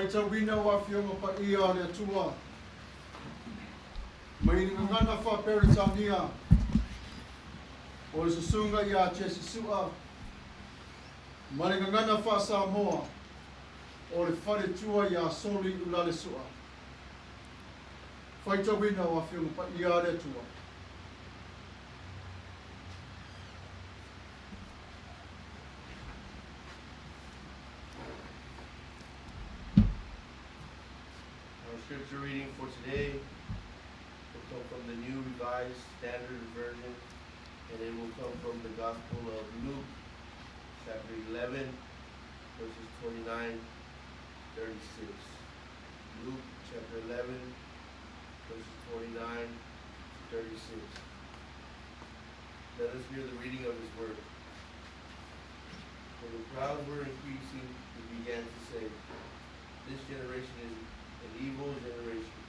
Faitauina o Afioga Paia a le Atua mai le gagana faa-Peretania o le Susuga ia Jesse Su'a ma le gagana faa-Samoa o le Faletua ia Soli Ulale Su'a. Faitauina o Afioga Paia a le Atua. Our scripture reading for today will come from the New Revised Standard Version, and it will come from the Gospel of Luke, chapter 11, verses 29 36. Luke chapter 11, verses 29 to 36. Let us hear the reading of his word. When the crowds were increasing, he began to say, This generation is an evil generation.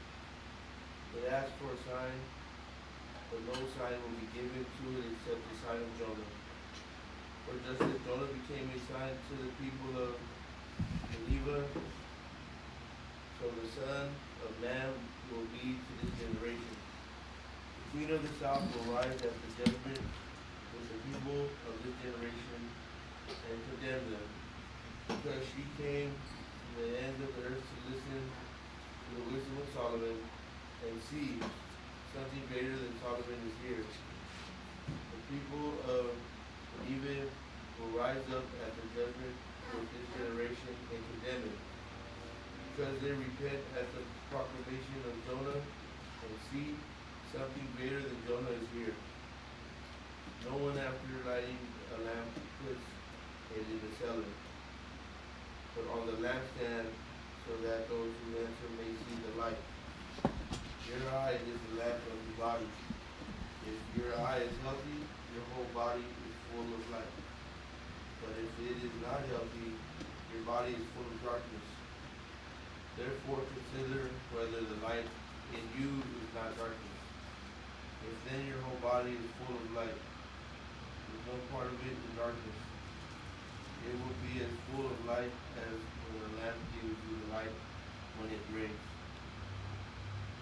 It asks for a sign, but no sign will be given to it except the sign of Jonah. For just as Jonah became a sign to the people of Nineveh, so the Son of Man will be to this generation. The queen of the south will rise at the judgment with the people of this generation and condemn them, because she came from the ends of the earth to listen to the wisdom of Solomon, and see, something greater than Solomon is here. The people of Nineveh will rise up at the judgment with this generation and condemn it, because they repent at the proclamation of Jonah, and see, something greater than Jonah is here. No one after lighting a lamp puts it in the cellar, but on the lampstand, so that those who enter may see the light. Your eye is the lamp of the body. If your eye is healthy, your whole body is full of light. But if it is not healthy, your body is full of darkness. Therefore consider whether the light in you is not darkness. If then your whole body is full of light, with no part of it in darkness, it will be as full of light as when a lamp gives you the light when it rains.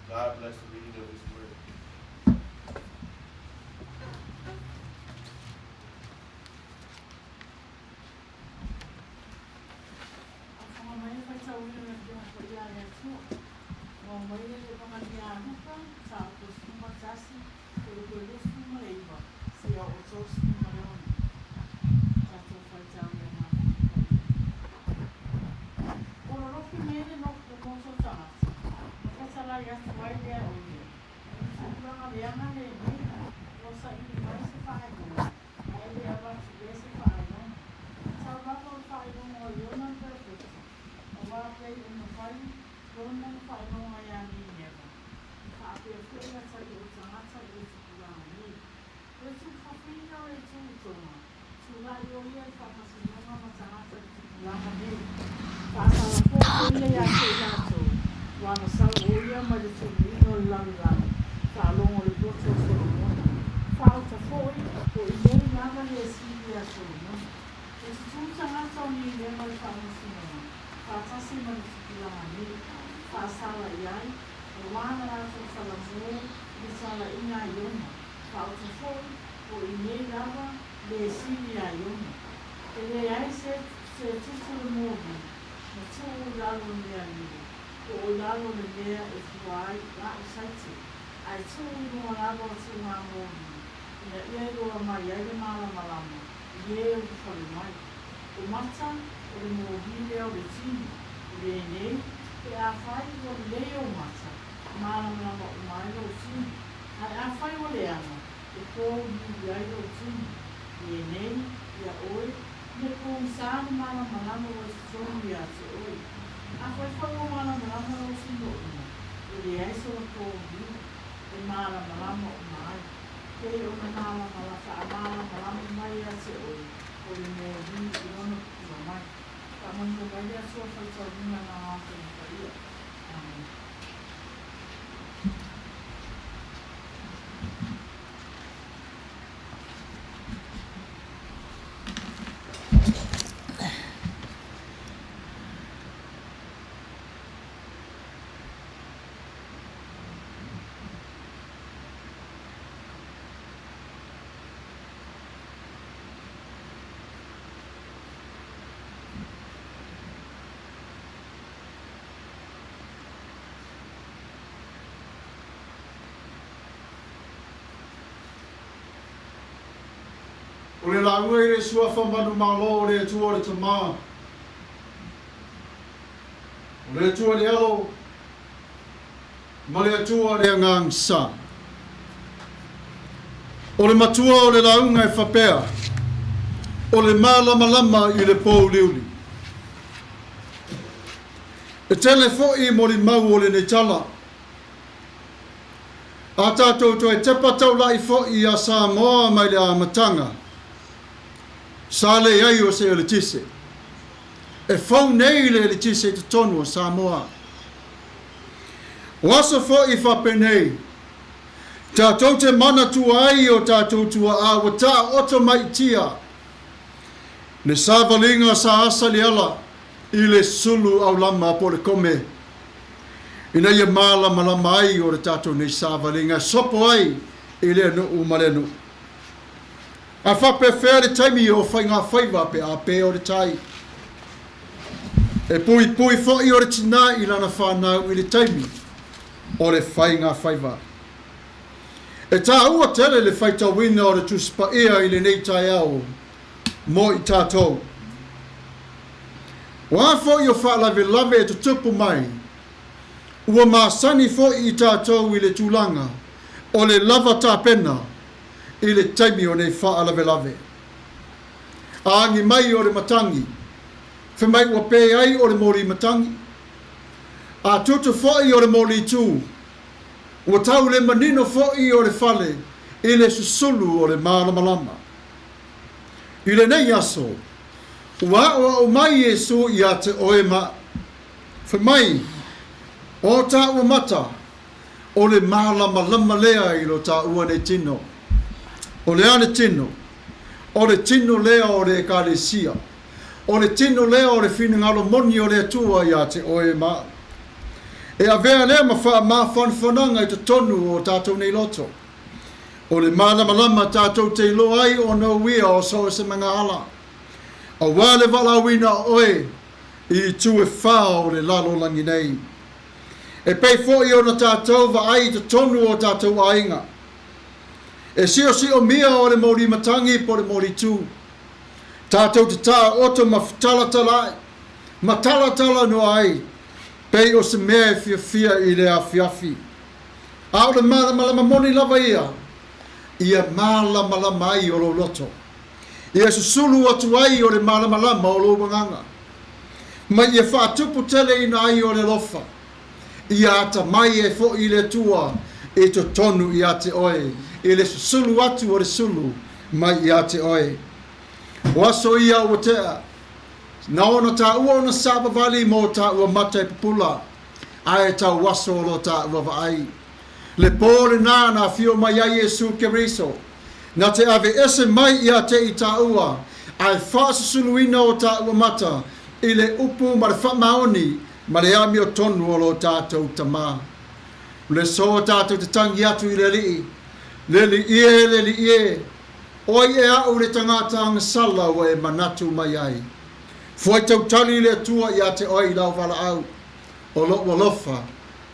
God bless the reading of his word. Faafofoga mai le faitauina o le Afioga Paia a le Atua. Ua aumai le Epegalia a Luka, mataupu 11, pulepule 29, seia oo 36. Tatou faitau i ana Afioga Paia. O lolofi mai le moto o tagata, ona fetalai atu ai lea o ia, O le tupulaga leaga lenei, ua saili mai se faailoga, ae le avatu ea se faailoga. Tau lava o le faailoga o Iona le perofeta, auā pei ona fai Iona le faailoga iā Nineva, e faapea foi le atalii o tagata i le tupulaga nei. O le tuufafine o le tuutoga, tulai o ia i faamasinoga ma tagata i le tupulaga nei. Faasala foi o ia ia te i latou, ua na sau o ia mai le tuuina o le lalolagi, faalogo le poto o Solomona. Faauta foi, o i nei lava le sili ia Solomona. E tutū tagata o Nineva i faamasinoga, faatasi ma le tupulaga nei, faasala i ai, auā na latou talanoa i le talaiga a Iona, faauta foi, o i nei lava le sili ia Iona. E leai se se tutu le moli, na tuu i lalo o le mea lilo, po o i lalo o le mea e fua ai la'u saite, ae tuu i luga lava o tuuga moli, ina ia iloa mai ai le malamalama i e ulufale mai. O mata, o le moli lea o le tino, o lenei, pe afai ua lelei ou mata, malamalama uma ai lou tino, ae afai ua leaga, e pouliuli ai lou tino. Lenei, ia oe, me pogisa le malamalama ua i totonu ia te oe. Afai foi ua malamalama lou tino uma, e leai sona pouliuli, e malamalama uma ai. Pei ona faamalamalama mai ia te oe, o le moli i lona pupula mai. Faamanuia mai le Atua faitauina na Afioga Paia. Amene. O le lauga i le Suafa manumalo o le Atua le Tama, o le Atua le Alo, ma le Atua le Agaga Sa. O le matua o le lauga e faapea, o le malamalama i le pouliuli. E tele foi molimau o lenei tala. A tatou toe tepa taula'i foi ia Samoa mai le amataga, sa leai o se eletise. E fou nei le eletise i totonu o Samoa. O aso foi faapenei, tatou te manatua ai o tatou tuaa ua taoto mai i tia, le savaliga sa asa le ala i le sulu aulama po o le kome, ina ia malamalama ai o le tatou nei savaliga e sopo ai i lea nuu ma lea nuu. A faapefea le taimi o faigafaiva pe a pē o le tai? E puipui foi o le tinā i lana whanau i le taimi o le faigafaiva. E tāua tele le faitauina o le Tusi Paia i lenei taeao mo i tatou. O a foi o faalavelave e tutupu mai, ua masani foi i tatou i le tulaga o le lava tapena i le taimi o nei faalavelave. A agi mai o le matagi, fai mai ua pē ai o le moli matagi. A tutu foi o le moli tū, ua tau le manino foi o le fale i le susulu o le malamalama. I lenei aso, ua aʻoaʻo mai Iesū iā te oe ma Fai mai, O tāua mata, o le mālamalama lea i lo tāua nei tino. O le a le tino? O le tino lea o le Ekalesia. O le tino lea o le finagalo moni o le Atua iā te oe ma aʻu. E avea lea ma faamafanafanaga i totonu o tātou nei loto. O le malamalama tatou te iloa ai ona uia o so o se magaala. Auā le valaauina o oe i itu e whā o le lalolagi nei. E pei foi ona tatou vaai i totonu o tatou aiga. E siosiomia o le moli matangi po o le moli tū. Tatou te taoto ma fetalatala ai, ma talatala noa ai, pei o se mea e fiafia i le afiafi. A o le malamalama moni lava ia, ia malamalama ai o lou loto. Ia susulu atu ai o le malamalama o lou agaga. Ma ia faatupu teleina ai o le alofa. Ia atamai ai foi le Atua i totonu ia te oe, i le susulu atu o le sulu mai ia te oe. O aso ia ua tea, na ona taua ona savavali mo taua mata e pupula, ae tau aso o lo taua vaai. Le pō lenā na afio mai ai Iesu Keriso, na te ave ese mai ia te i taua, ae faasusuluina o taua mata i le upu ma le faamaoni ma le amiotonu o lo tatou Tama. Le soa tatou te tangi atu i le Alii, Le alii e, le Alii e, oi e aʻu le tagata agasala ua e manatu mai ai. Fuai tautali le Atua ia te oe i lau valaau, o loʻu alofa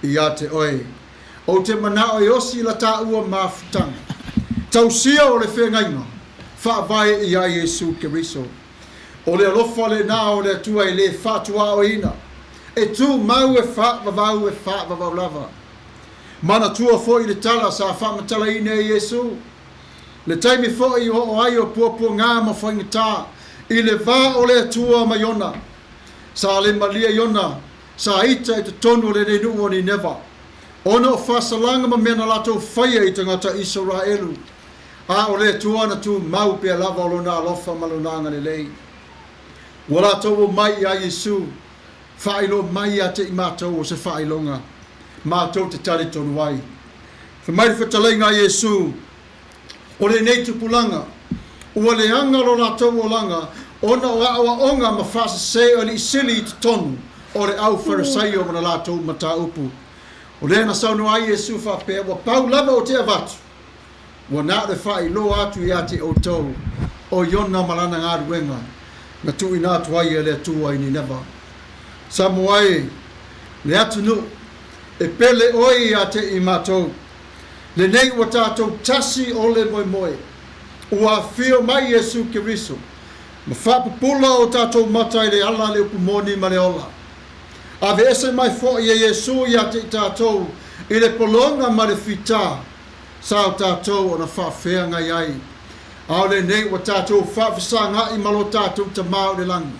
ia te oe. Ou te manao e osi la taua mafutaga. Tausia o le feagaiga, faavae ia Iesu Keriso. O le alofa lenā o le Atua e le faatuaoina, e tumau e faavavau e faavavau lava. Manatua foi le tala sa faamatalaina e Iesu, le taimi foi i oo ai o puapuagā ma faigata i le va o le Atua ma Iona. Sa le malie Iona, sa ita i totonu o lenei nuu o Nineva, ona o faasalaga ma mea na latou faia i tagata Isaraelu, a o le Atua na tumau pea lava o lona alofa ma lona agalelei. Ua latou omai iā Iesu, faailoa mai ia te i matou o se faailoga matou te talitonu ai. Fai mai le fetalaiga a Iesu, O lenei tupulaga, ua leaga lo latou olaga ona o aʻoaʻoga ma faasese o alii sili i totonu o le au Farisaio ma na latou mataupu. O lea na saunoa ai Iesu faapea, Ua pau lava o te avatu, ua na o le faailoa atu ia te outou o Iona ma lana galuega na tuuina atu ai e le Atua i Nineva. Samoa e, le atunuu, e pele oe ia te i matou. Lenei ua tatou tasi o le moemoe. Ua afio mai Iesu Keriso ma faapupula o tatou mata i le ala le upu moni ma le ola. Aveese mai foʻi e Iesu ia te i tatou i le pologa ma le fita sa o tatou ona faafeagai ai. A o lenei ua tatou faafesagaʻi ma lo tatou Tamā o le lagi.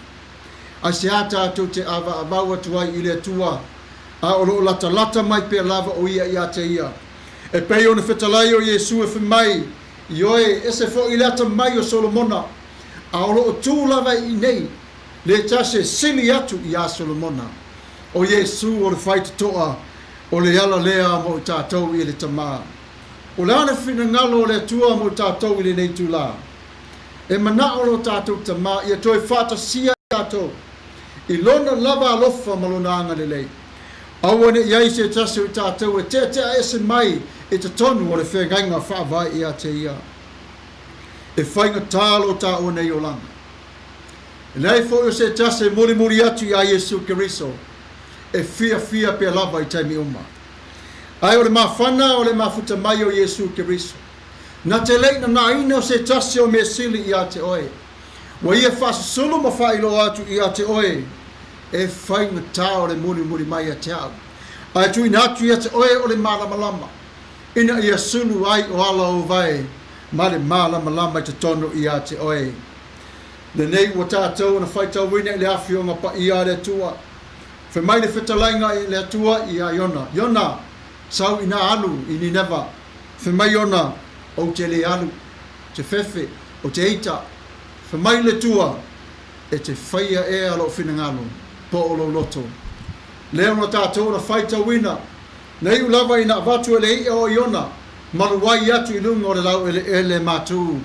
Aisea tatou te ʻavaʻavau atu ai i le Atua, a o lo o latalata mai pea lava o Ia ia te ia? E pei ona fetalai o Iesu e fai mai, Ioe, ese foʻi le atamai o Solomona, a o lo o tū lava i inei, le tasi e sili atu iā Solomona. O Iesu o le faitotoa, o le ala lea mo i tatou i le Tamā. O le a le finagalo o le Atua mo i tatou i lenei itulā? E manaʻo lo tatou Tamā ia toe faatasia i tatou i Lona lava alofa ma Lona agalelei. Aua ne i ai se tasi o i tatou e teʻateʻa ese mai i totonu o le feagaiga faavae ia te ia. E faigata lo tāua nei olaga. E leai foi o se tasi e mulimuli atu iā Iesu Keriso e fiafia pea lava i taimi uma. Ae o le mafana o le mafuta mai o Iesu Keriso, na te lei nanaina o se tasi o mea sili ia te oe. Ua ia faasusulu ma faailoa atu ia te oe e faigata o le mulimuli mai ia te au, ae tuuina atu ia te oe o le malamalama, ina ia sulu ai o ala o vae ma le malamalama i totonu ia te oe. Lenei ua tatou ona faitauina i le Afioga Paia a le Atua. Fai mai le fetalaiga i le Atua ia Iona, Iona, sau ina alu i Nineva. Fai mai Iona, Ou te le alu, te fefe, o te ita. Fai mai le Atua, E te whaia ea lou finagalo, po o lou loto. Lea ona tatou ona faitauina, na iu lava ina avatu e le iʻa o Iona, malu ai atu i luga o le laueleele matū,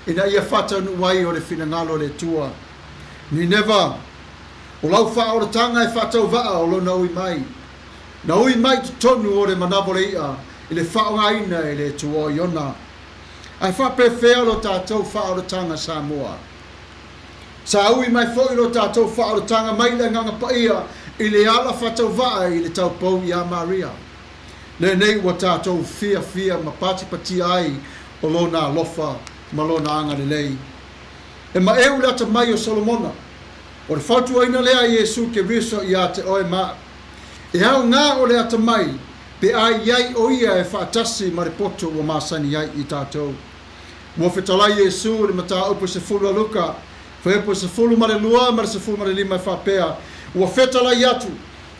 ina ia faataunuu ai o le finagalo o le Atua. Nineva, o lau faaolataga e faatauvaa o lona ui mai. Na ui mai i totonu o le manawa o le iʻa i le faaaogaina e le Atua o Iona. Ae faapefea lo tatou faaolataga Samoa? Sa ui mai foi lo tatou faaolataga mai le Agaga Paia i le ala faatauvaa i le taupou iā Maria. Lenei ua tatou fiafia ma patipatia ai o Lona alofa ma Lona agalelei. E maeu le atamai o Solomona. O le fautuaina lea a Iesu Keriso iā te oe ma au. E aoga o le atamai pe a i ai o ia e faatasi ma le poto ua masani ai i tatou. Ua fetalai Iesu i le mataupu 10 a Luka, fuaiupu 12 ma le 15 e faapea, Ua fetalai atu,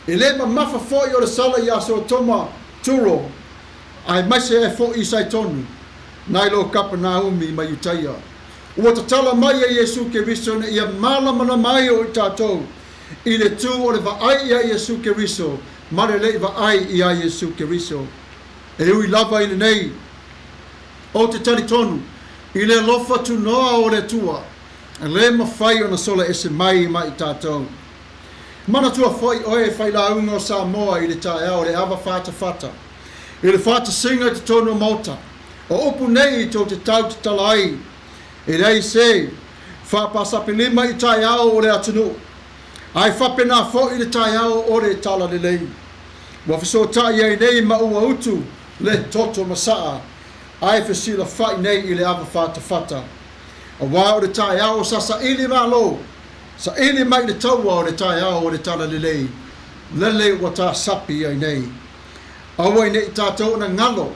e le mamafa foi o le sala iā Sotoma, Turo, aemaise ai foi i Saitonu, nai lo Kapenaumi ma Iutaia. Ua tatala mai e Iesu Keriso ina ia malamalama ai o i tatou i le tū o le vaai iā Iesu Keriso ma le leʻi vaai iā Iesu Keriso. E ui lava i lenei, Ou te talitonu i le alofa tunoa o le Atua, le mafai ona sola ese mai ma i tatou. Manatua foi oe e failauga o Samoa i le taeao o le ava fatafata, i le fatasiga i totonu o maota, o upu nei tou te tau tatala ai, e leai se faapasapilima i taeao o le atunuu, ae faapena foi le taeao o le Talalelei. Ua fesootai ai nei ma ua utu le toto masaa, ae fesilafai nei i le ava fatafata. Aua o le taeao sa saili malo, saili mai le taua o le taeao o le Talalelei, lele ua tasapi ai nei. Aua i nei tatou ona galo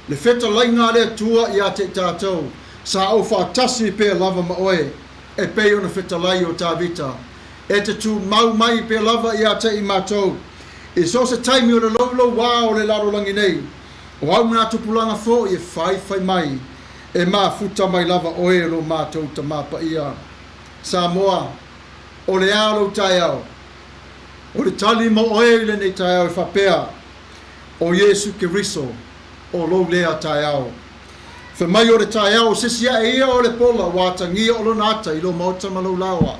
le fetalaiga a le Atua ia te i tatou, sa ou faatasi pea lava ma oe, e pei ona fetalai o Tavita, e te tumau mai pea lava ia te i matou, i so o se taimi o le loulouā o le lalolagi nei, o au ngā tupulaga foi e whaiwhai mai, e mafuta mai lava oe e lo matou Tamā Paia. Samoa, o le a lou taeao? O le tali mo oe i lenei taeao e faapea, O Iesu Keriso, o lou lea taeao. Fai mai o le taeao o sesi ae ia o le pola ua atagia o lona ata i lo maota ma lou laoa.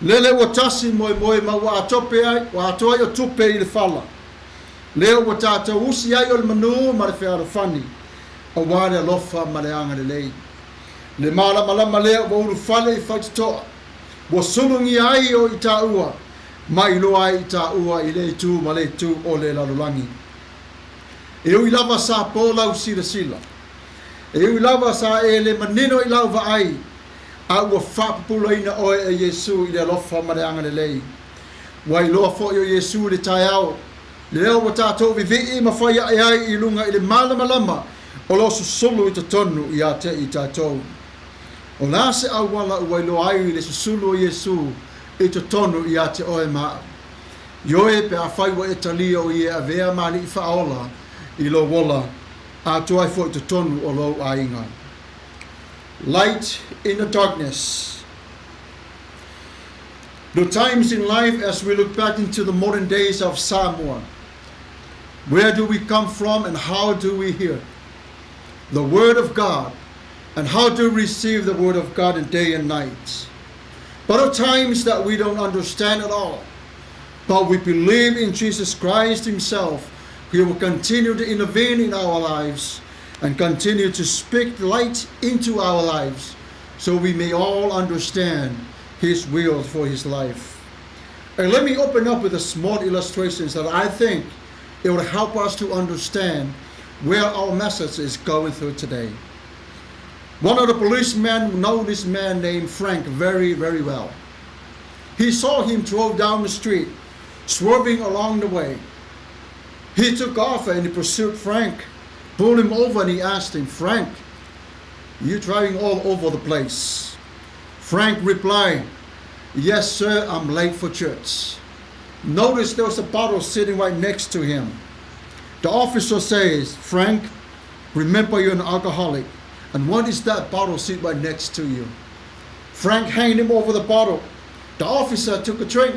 Lele ua tasi moemoe ma ua atope ai, ua atoa ai o tupe i le fala. Lea ua tatou usi ai o le manū ma le fealofani, auā le alofa ma le agalelei. Le malamalama lea ua ulufale i Faitotoa, ua sulugia ai o i tāua, ma iloa ai i tāua i le itu ma le itu o le lalolagi. E ui lava sa po lau silasila. E ui lava sa e le manino i lau vaai, a ua faapupulaina oe e Iesu i le alofa ma le agalelei. Ua iloa foi o Iesu i le taeao, lea ua tatou vivii ma fai ae ai i luga i le malamalama o lo o susulu i totonu ia te i tatou. O le a se auala ua iloa ai le susulu o Iesu i totonu ia te oe ma au? Ioe, pe afai ua e talia o Ia e avea ma Alii Faaola i lou ola, atoa ai foi i totonu o lou aiga. Light in the darkness. The times in life as we look back into the modern days of Samoa, where do we come from and how do we hear the Word of God and how to receive the Word of God in day and night? But at times that we don't understand at all, but we believe in Jesus Christ Himself, He will continue to intervene in our lives and continue to speak light into our lives so we may all understand His will for His life. And let me open up with a small illustration that I think it will help us to understand where our message is going through today. One of the policemen know this man named Frank very, very well. He saw him drove down the street, swerving along the way. He took off and he pursued Frank, pulled him over, and he asked him, "Frank, you're driving all over the place." Frank replied, "Yes, sir, I'm late for church." Notice there was a bottle sitting right next to him. The officer says, "Frank, remember you're an alcoholic. And what is that bottle sitting right next to you?" Frank handed him over the bottle. The officer took a drink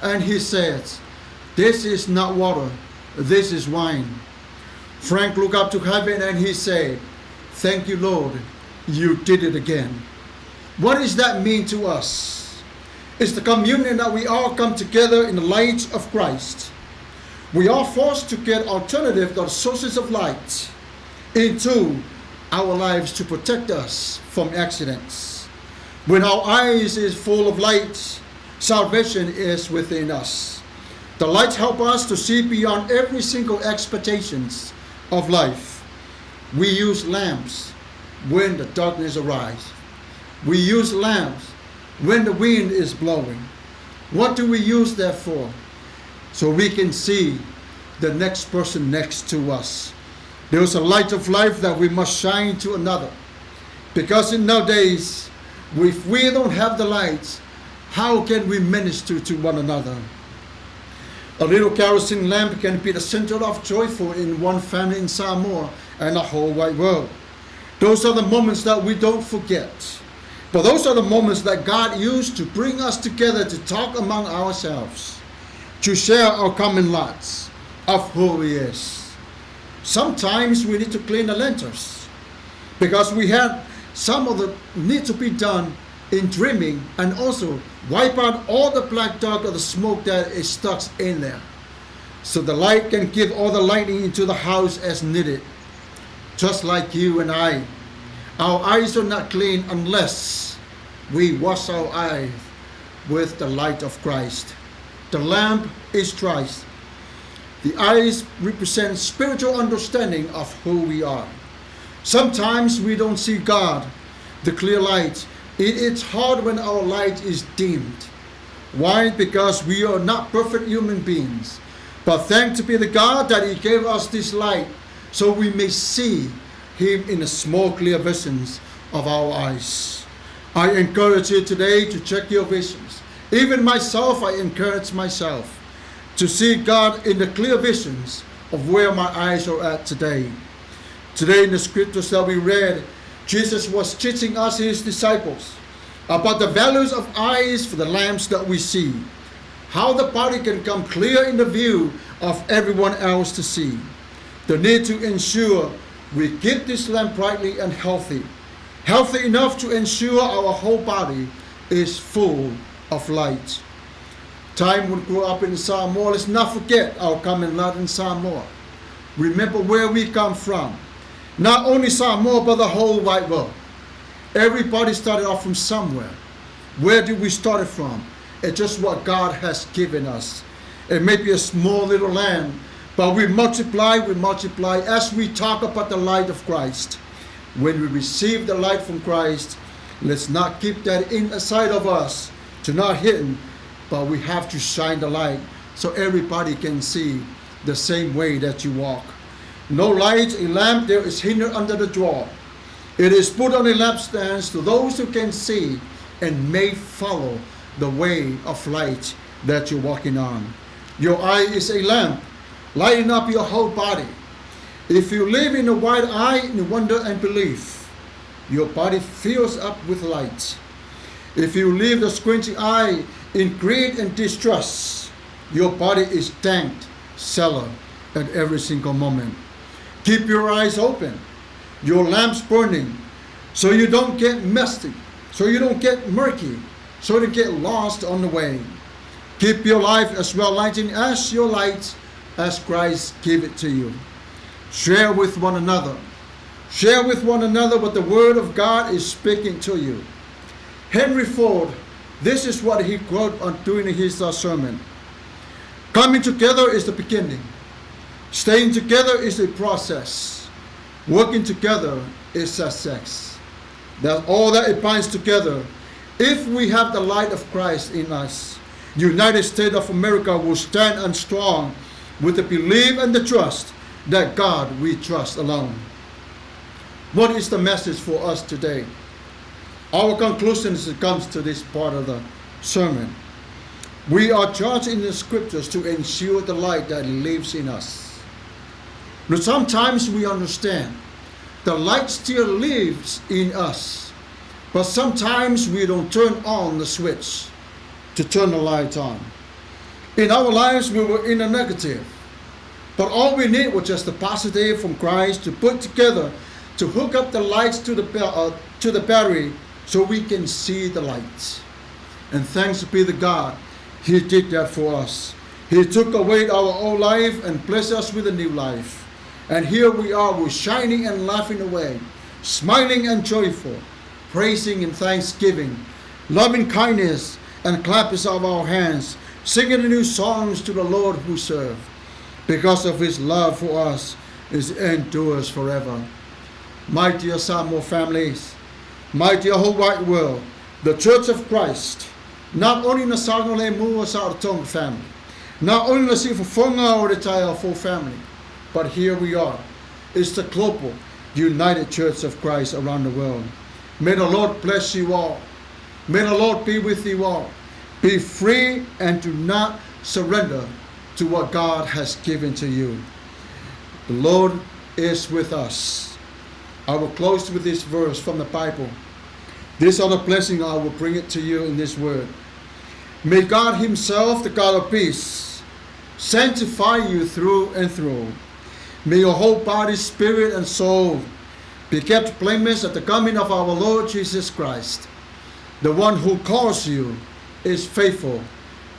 and he says, "This is not water, this is wine." Frank looked up to heaven and he said, "Thank you, Lord, you did it again." What does that mean to us? It's the communion that we all come together in the light of Christ. We are forced to get alternative or sources of light into our lives to protect us from accidents. When our eyes is full of light, salvation is within us. The light help us to see beyond every single expectations of life. We use lamps when the darkness arrives. We use lamps when the wind is blowing. What do we use that for? So we can see the next person next to us. There is a light of life that we must shine to another. Because in nowadays, if we don't have the light, how can we minister to one another? A little kerosene lamp can be the center of joyful in one family in Samoa and the whole wide world. Those are the moments that we don't forget. But those are the moments that God used to bring us together to talk among ourselves, to share our common lots of who He is. Sometimes we need to clean the lanterns because we had some of the need to be done in trimming and also wipe out all the black dog or the smoke that is stuck in there, so the light can give all the lighting into the house as needed. Just like you and I, our eyes are not clean unless we wash our eyes with the light of Christ. The lamp is Christ. The eyes represent spiritual understanding of who we are. Sometimes we don't see God, the clear light. It's hard when our light is dimmed. Why? Because we are not perfect human beings. But thank to be the God that He gave us this light so we may see Him in the small clear visions of our eyes. I encourage you today to check your visions. Even myself, I encourage myself to see God in the clear visions of where my eyes are at today. Today, in the scriptures that we read, Jesus was teaching us, his disciples, about the values of eyes for the lamps that we see, how the body can come clear in the view of everyone else to see, the need to ensure we keep this lamp brightly and healthy, healthy enough to ensure our whole body is full of light. Time we grew up in Samoa, let's not forget our common lot in Samoa. Remember where we come from. Not only Samoa, but the whole wide world. Everybody started off from somewhere. Where did we start it from? It's just what God has given us. It may be a small little land, but we multiply as we talk about the light of Christ. When we receive the light from Christ, let's not keep that inside of us, to not hidden, but we have to shine the light so everybody can see the same way that you walk. No light, a lamp there is hidden under the drawer. It is put on a lampstand to those who can see and may follow the way of light that you're walking on. Your eye is a lamp, lighting up your whole body. If you live in a wide eye in wonder and belief, your body fills up with light. If you live the squinting eye in greed and distrust, your body is dank cellar at every single moment. Keep your eyes open, your lamps burning, so you don't get messy, so you don't get murky, so you don't get lost on the way. Keep your life as well lighting as your light as Christ gave it to you. Share with one another. Share with one another what the Word of God is speaking to you. Henry Ford, this is what he quote on during his sermon. Coming together is the beginning. Staying together is a process. Working together is success. That all that it binds together. If we have the light of Christ in us, United States of America will stand and strong with the belief and the trust that God we trust alone. What is the message for us today? Our conclusion as it comes to this part of the sermon. We are charged in the scriptures to ensure the light that lives in us. But sometimes we understand the light still lives in us, but sometimes we don't turn on the switch to turn the light on. In our lives, we were in a negative, but all we need was just the positive from Christ to put together, to hook up the lights to the battery so we can see the light. And thanks be to God, He did that for us. He took away our old life and blessed us with a new life. And here we are, we're shining and laughing away, smiling and joyful, praising and thanksgiving, loving kindness and clapping of our hands, singing new songs to the Lord who serve, because of His love for us is endures forever. My dear Samoa families, my dear whole wide world, the Church of Christ, not only in the Sagalemu or Sartong family, not only the Sifafonga or the Taiafo family, but here we are. It's the global United Church of Christ around the world. May the Lord bless you all. May the Lord be with you all. Be free and do not surrender to what God has given to you. The Lord is with us. I will close with this verse from the Bible. This other blessing, I will bring it to you in this word. May God Himself, the God of peace, sanctify you through and through. May your whole body, spirit, and soul be kept blameless at the coming of our Lord Jesus Christ. The one who calls you is faithful,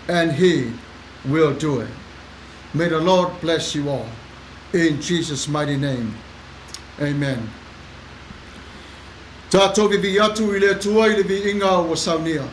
and He will do it. May the Lord bless you all. In Jesus' mighty name, amen. Tātou vivi atu i le Atua i le viiga ua saunia.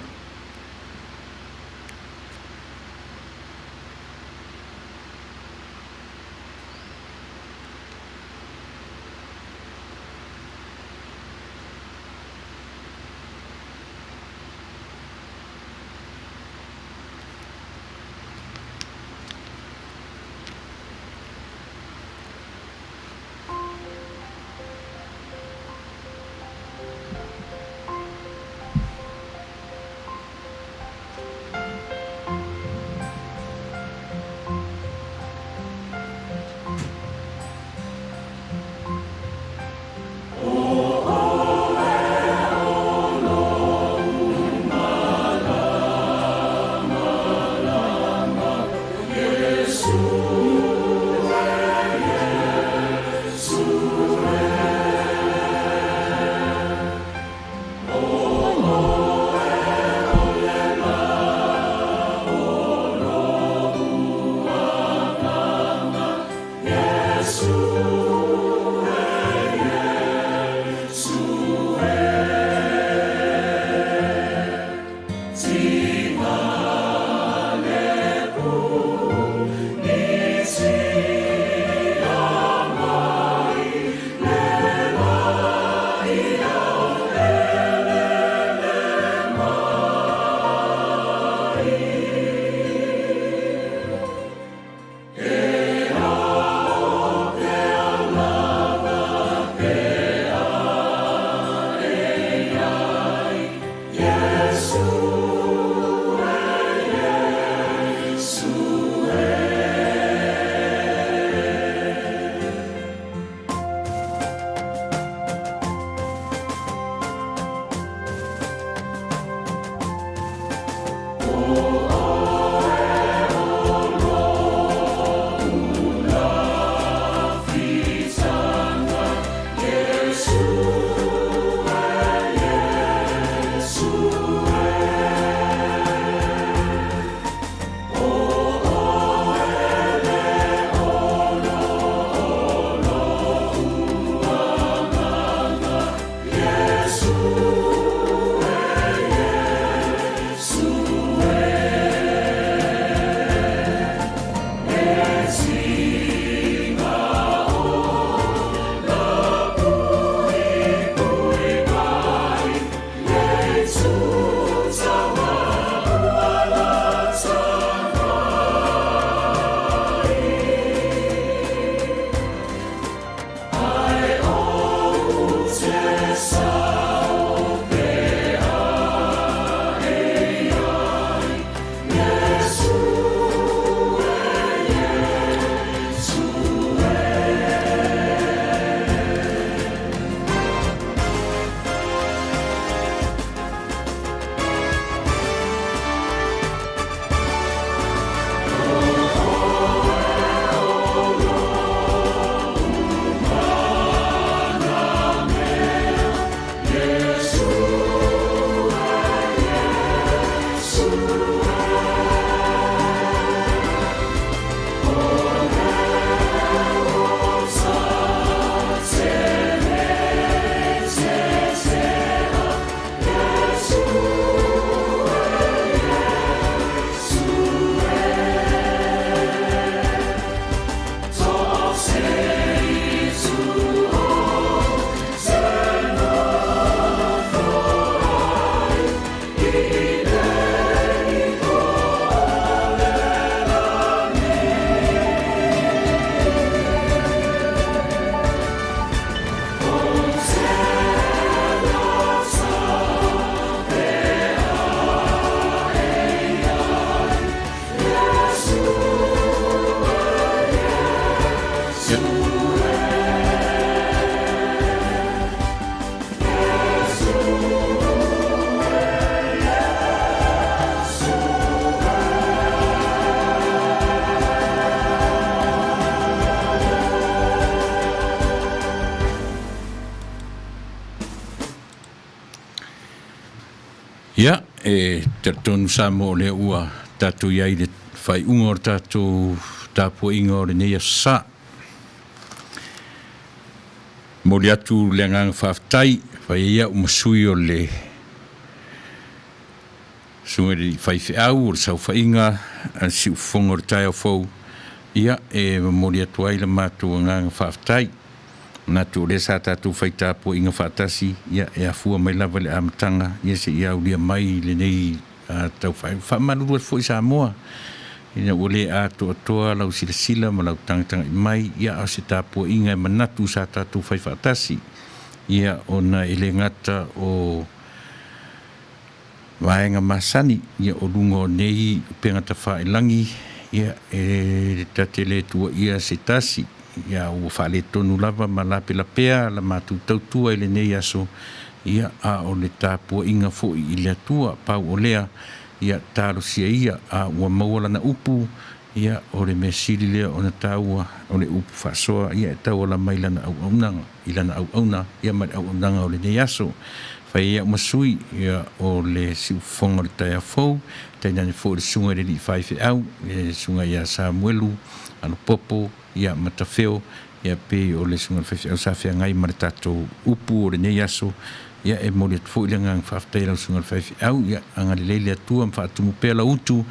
e talitonu Samoa o lea ua tatou i ai i le faaiuga o le tatou tapuaiga o lenei aso sa. Momoli atu le agaga faafetai, fai ai au ma sui o le Susuga i le Faifeau o le Saofaiga a le Siufofoga o le Taeao Fou, ia, e momoli atu ai le matou agaga faafetai. Manatu o lea sa tatou fai tapuaiga faatasi, ia, e afua mai lava i le amataga, ia, seia aulia mai lenei tau faaiuga. Faamalulu atu foi Samoa, ina ua le atoatoa lau silasila ma lau tagatagai mai, ia, a o se tapuaiga e manatu sa tatou fai faatasi, ia, ona e le gata o vaega masani, ia, o luga o nei upega tafailagi, ia, e ta te le tuuaia se tasi, ia, ua faaletonu lava ma lapelapea la matou tautua i lenei aso, ia, a o le tapuaiga foi i le Atua. Pau o lea, ia, talosia ia, a ua maua lana upu, ia, o le mea sili lea ona taua, o le upu faasoa, ia, e tauala mai lana auaunaga, i lana auauna, ia, ma le auaunaga o lenei aso. Fai ai au ma sui, ia, o le siufofoga o le taeao fou, tainane foi o le susuga i le alii faifeau, le susuga ia Samuelu Alopopo, ia, Matafeo, ia, pei o le susuga i le faifeau sa feagai ma le tatou upu o lenei aso, ia, e momoli atu foi le agaga faafetai i lau susuga i le faifeau, ia, agalelei le Atua ma faatumu pea lau utu,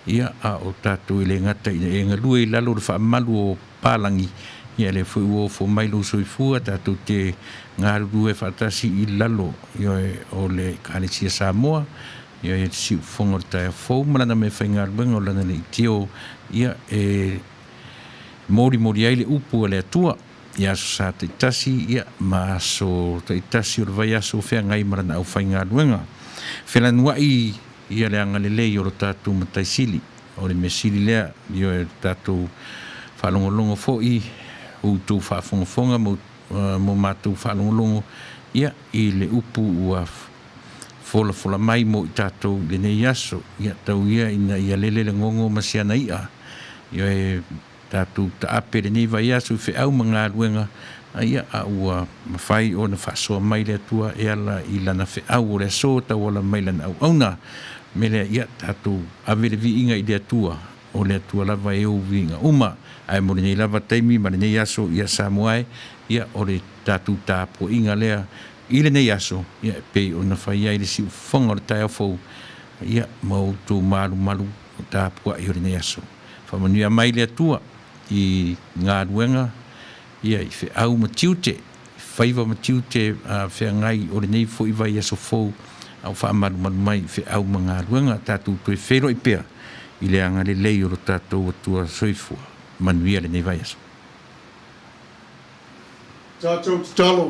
ia, a o tatou e le gata ina e galue i lalo o le faamalu o palagi, ia, lea foi ua ofo mai lou soifua, tatou te galulue faatasi i lalo, ioe, o le Ekalesia Samoa, ioe, le siufofoga o le taeao fou ma lana meafaigaluega o lana leitio, ia, e molimoli ai le upu a le Atua i aso sa taitasi, ia, ma aso taitasi o le vaiaso o feagai ma lana aufaigaluega. Felanuai ia le agalelei o lo tatou Matai Sili. O le mea sili lea, ioe, lo tatou faalogologo foi, outou faafogafoga ma mo matou faalogologo, ia, i le upu ua folafola mai mo i tatou i lenei aso. Ia, tau ia ina ia lele le gogo ma si ana i'a, ioe, tatou taape lenei vaiaso i feau ma galuega, ia, a ua mafai ona faasoa mai le Atua e ala i Lana feau o le aso tauala mai Lana auauna. O le mea lea, ia, tatou ave le viiga i le Atua, o le Atua lava e ou viiga uma. Ae mo lenei lava taimi ma lenei aso, ia, Samoa e, ia, o le tatou tapuaiga lea i lenei aso, ia, e pei ona fai ai le siufofoga o le taeao fou, ia, ma outou malumalu o tapuai o lenei aso. Faamanuia mai le Atua i galuega, ia, i feau ma tiute, i faiva ma tiute feagai o lenei foi vaiaso fou, a o faamalumalu mai i feau ma galuega, tatou toe feiloai pea i le agalelei o lo tatou Atua soifua. Manuia lenei vaiaso. Tatou tatalo.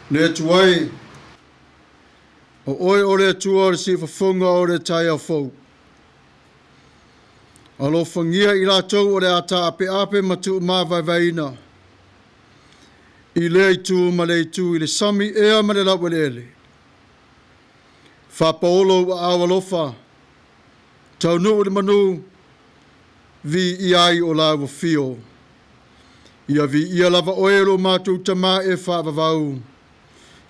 Le Atua e, o Oe o le Atua o le siufofoga o le taeao fou. Alofagia i latou o le a taapeape ma tuumavaevaeina i lea itu ma lea itu i le sami ea ma le laueleele. Faapaolo ua aao alofa, taunuu i le manu, viia ai o la ua fio. Ia viia lava oe lo matou Tamā e faavavau.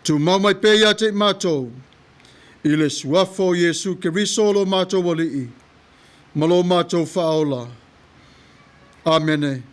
Tumau mai pea ia te i matou, i le suafa o Iesu Keriso lo matou Alii, ma lo matou Faaola. Amene.